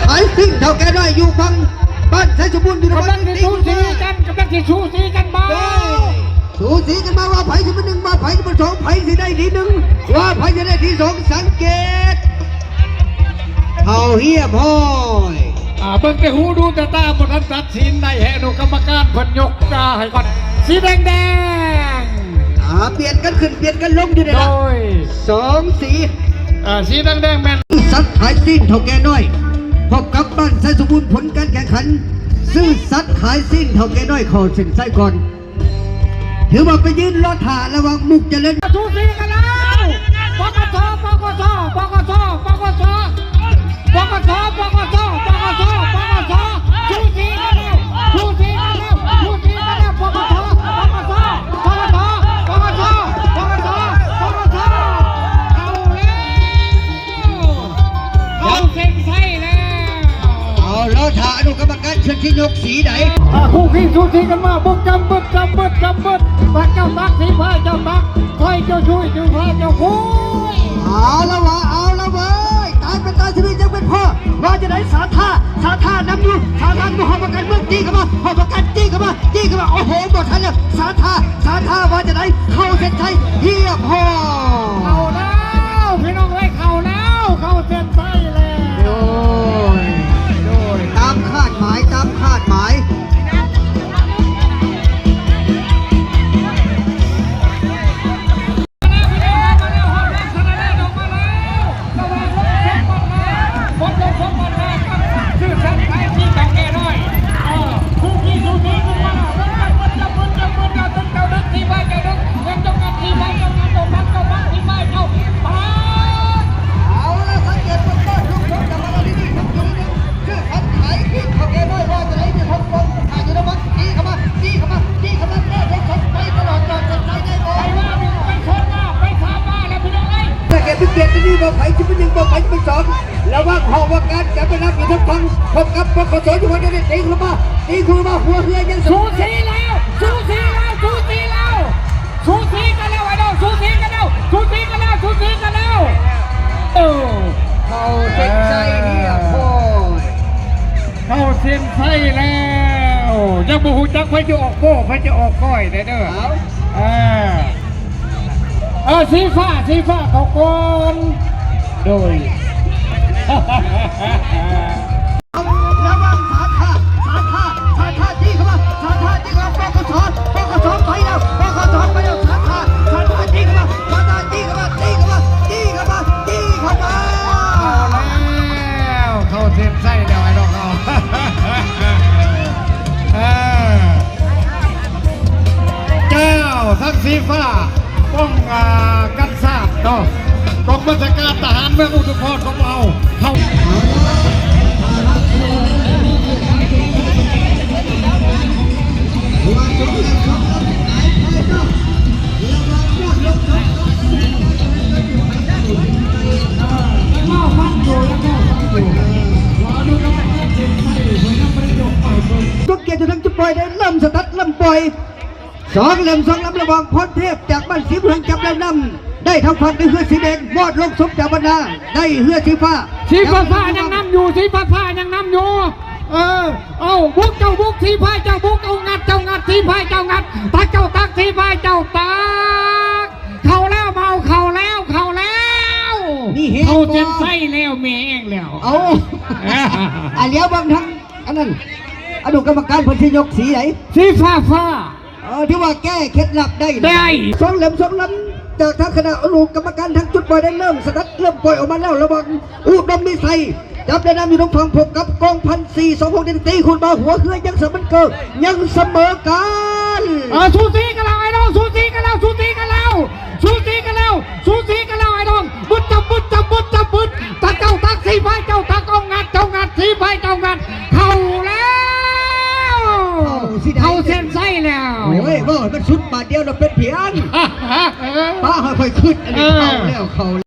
ຂາຍຊິ້ນເຖົ້າແກ່ນ້ອຍຢູ່ຝັ່ງບ້ານໄຊສົມບູນ ຢູ່ນະຄອນ ກຳລັງຊິສູສີກັນ ກຳລັງຊິສູສີກັນບໍ່? ໂອ້ຍ ສູສີກັນມາ ວ່າໃຜຊິເປັນໜຶ່ງ ວ່າໃຜຊິເປັນສອງ ໃຜຊິໄດ້ທີໜຶ່ງ ວ່າໃຜຊິໄດ້ທີສອງ ສັງເກດ ເຂົ້າຮຽບຮ້ອຍ. ອ່າ ເບິ່ງແຕ່ຫູດູແຕ່ຕາ ບໍ່ທັນຕັດສິນໄດ້ ໃຫ້ອະນຸກຳມະການເພິ່ນຍົກຕາໃຫ້ກ່ອນ. ສີແດງໆ ອ່າ ປ່ຽນກັນຂຶ້ນ ປ່ຽນກັນລົງຢູ່ນີ້ລະ ໂດຍ ສອງສີ ອ່າ ສີແດງໆ ແມ່ນສັດຂາຍຊີ້ນເຖົ້າແກ່ນ້ອຍ ພົບກັບບ້ານໄຊສົມບູນ ຜົນການແຂ່ງຂັນ ຊື່ສັດຂາຍຊີ້ນເຖົ້າແກ່ນ້ອຍ ເຂົ້າເສັ້ນໄຊກ່ອນ. ຖືວ່າໄປຢືນລໍຖ້າລະຫວ່າງມຸກຈະເລີນ ສູສີກັນແລ້ວ ປກສ ປກສ ປກສ ປກສ ປກສ ປກສ ປກສ ປກສ ສູສີກັນແລ້ວ ສູສີກັນແລ້ວ ສູສີກັນແລ້ວ ປກສ ປກສ ປກສ ປກສ ປກສ ປກສ ເອົາແລ້ວ ເຂົ້າເສັ້ນໄຊແລ້ວ ເອົາ ລໍຖ້າອະນຸກຳມະການເພິ່ນຊິຍົກສີໃດ. ອ່າ ຄູ່ຄີສູສີກັນມາ ບຸກຈຳບຶດ ຈຳບຶດ ຈຳບຶດ ຕັກເຈົ້າຕັກ ສີຟ້າເຈົ້າຕັກ ຂ້ອຍເຈົ້າຊຸຍ ສີຟ້າເຈົ້າຄຸຍ. ເອົາລະວະ ເອົາລະເວີຍ ຕາຍເປັນຕາຍ ຊີວິດຍັງເປັນພໍ່ ວ່າຈັ່ງໃດ ສາທາ ສາທານຳຢູ່ ສາທານຳຢູ່ ຮອບປະກັນເມືອງ ຕີເຂົ້າມາ ຮອບປະກັນ ຕີເຂົ້າມາ ຕີເຂົ້າມາ ໂອ້ໂຫ ບໍ່ທັນແລ້ວ ສາທາ ສາທາ ວ່າຈັ່ງໃດ ເຂົ້າເສັ້ນໄຊຮຽບຮ້ອຍ. ເຂົ້າແລ້ວ ພີ່ນ້ອງເອີຍ ເຂົ້າແລ້ວ ເຂົ້າເສັ້ນໄຊແລ້ວ ໂດຍ ໂດຍ ຕາມຄາດໝາຍ ຕາມຄາດໝາຍ. ເອົາລະ ສັງເກດເບິ່ງເດີ ທຸກຄົນຈະມາທີ່ນີ້ ຄືຄັນໄຂທີ່ເຖົ້າແກ່ນ້ອຍວ່າຈະໄດ້ມີຄົນເບິ່ງ ຖ້າຢູ່ນຳມັນ ຕີເຂົ້າມາ ຕີເຂົ້າມາ ຕີເຂົ້າມາ ແກ້ໄຂສົດໄປຕະຫຼອດ ຈອດຈົນໄດ້ບໍ່? ໄປວ່າໜຶ່ງ ໄປຊົນມາ ໄປສາມມາແລ້ວ ພີ່ນ້ອງເອີຍ ສັງເກດເປັນເຂດທີ່ນີ້ ບໍ່ໃຜຊິເປັນໜຶ່ງ ບໍ່ໃຜຊິເປັນສອງ ລະຫວ່າງຫ້ອງວ່າການ ຈະໄປນຳຢູ່ທາງຝັ່ງ ພົບກັບ ປກສ ຢູ່ວ່າຈະໄດ້ ຕີເຂົ້າມາ ຕີເຂົ້າມາ ຫົວເຮືອຍັງ ສູສີແລ້ວ ສູສີແລ້ວ ສູສີແລ້ວ ສູສີກັນແລ້ວ ໄອ້ນ້ອງ ສູສີກັນແລ້ວ ສູສີກັນແລ້ວ ສູສີກັນແລ້ວ ເອີ ເຂົ້າເສັ້ນໄຊຮຽບຮ້ອຍ ເຂົ້າເສັ້ນໄຊແລ້ວ ຍັງບໍ່ຮູ້ຈັກໃຜຈະອອກໂປ້ ໃຜຈະອອກກ້ອຍແດ່ເດີ ເອົາ ເອີ ເອີ ສີຟ້າ ສີຟ້າເຂົ້າກ່ອນ ໂດຍ ລະວັງສາທາ ສາທາ ສາທາ ຕີເຂົ້າມາ ສາທາ ຕີເຂົ້າມາ ປກສ ປກສ ໄປແລ້ວ ປກສ ໄປແລ້ວ ສາທາ ສາທາ ຕີເຂົ້າມາ ສາທາ ຕີເຂົ້າມາ ຕີເຂົ້າມາ ຕີເຂົ້າມາ ຕີເຂົ້າມາ ເຂົ້າແລ້ວ ເຂົ້າເສັ້ນໄຊແລ້ວ ໄອ້ນ້ອງເຮົາ ເອີ ເຈົ້າ ທັງສີຟ້າ ປ້ອງ ອ່າ ກັນຊາດເນາະ ກອງບັນຊາການທະຫານເມືອງອຸທຸມພອນຂອງເຮົາ ເຂົ້າ ສົມກຽດຢູ່ທາງຈຸດປ່ອຍ ໄດ້ເລີ່ມສະຕາດ ເລີ່ມປ່ອຍ ສອງເຫຼັ້ມສອງລຳ ລະຫວ່າງພອນເທບຈາກບ້ານສີເມືອງ ຈັບແລ້ວນຳ ໄດ້ທາງຝັ່ງ ໄດ້ເຮືອສີແດງ ມອດລົງສົມຈາບັນດາ ໄດ້ເຮືອສີຟ້າ ສີຟ້າ ຟ້າຍັງນຳຢູ່ ສີຟ້າ ຟ້າຍັງນຳຢູ່ ເອີ ເອົາ ບຸກເຈົ້າບຸກ ສີຟ້າເຈົ້າບຸກ ເຈົ້າງັດ ເຈົ້າງັດ ສີຟ້າເຈົ້າງັດ ຕັກເຈົ້າຕັກ ສີຟ້າເຈົ້າຕັກ ເຂົ້າແລ້ວ ເມົາ ເຂົ້າແລ້ວ ເຂົ້າແລ້ວ ມີແຮງ ເຂົ້າເສັ້ນໄຊແລ້ວ ມີແຮງແລ້ວ ເອົາ ອ່າ ລຽວເບິ່ງທາງ ອັນນັ້ນ ອະນຸກຳມະການເພິ່ນຊິຍົກສີໃດ? ສີຟ້າ ຟ້າ ເອີ ຖືວ່າແກ້ເຄັດລັບໄດ້ນະ ໄດ້ ສອງເຫຼັ້ມສອງລຳ ຈາກທາງຄະນະອະນຸກຳມະການ ທາງຈຸດປ່ອຍໄດ້ເລີ່ມສະຕາດ ເລີ່ມປ່ອຍອອກມາແລ້ວ ລະຫວ່າງອຸດົມມີໄຊ ຈັບແລະນຳຢູ່ທາງຝັ່ງພົບກັບກອງພັນສີ່ ສອງຫົກ ໄດ້ຕີຄືນມາ ຫົວເຮືອຍັງສະເໝີເກີນ ຍັງສະເໝີກັນ ເອີ ສູສີກັນແລ້ວ ໄອ້ນ້ອງ ສູສີກັນແລ້ວ ສູສີກັນແລ້ວ ສູສີກັນແລ້ວ ສູສີກັນແລ້ວ ໄອ້ນ້ອງ ບຶດຈຳບຶດ ຈຳບຶດ ຈຳບຶດ ຕາເຈົ້າຕັກ ສີຟ້າເຈົ້າຕັກ ເອົາງັດ ເຈົ້າງັດ ສີຟ້າເຈົ້າງັດ ເຂົ້າແລ້ວ ເຂົ້າຊິໄດ້ ເຂົ້າເສັ້ນໄຊແລ້ວ ໂອ້ຍ ເວົ້າໃຫ້ມັນສຸດບາດດຽວແລ້ວເປັນພຽງ ປ້າໃຫ້ຂ້ອຍຄຶດ ອັນນີ້ ເອີ ເຂົ້າແລ້ວ ເຂົ້າ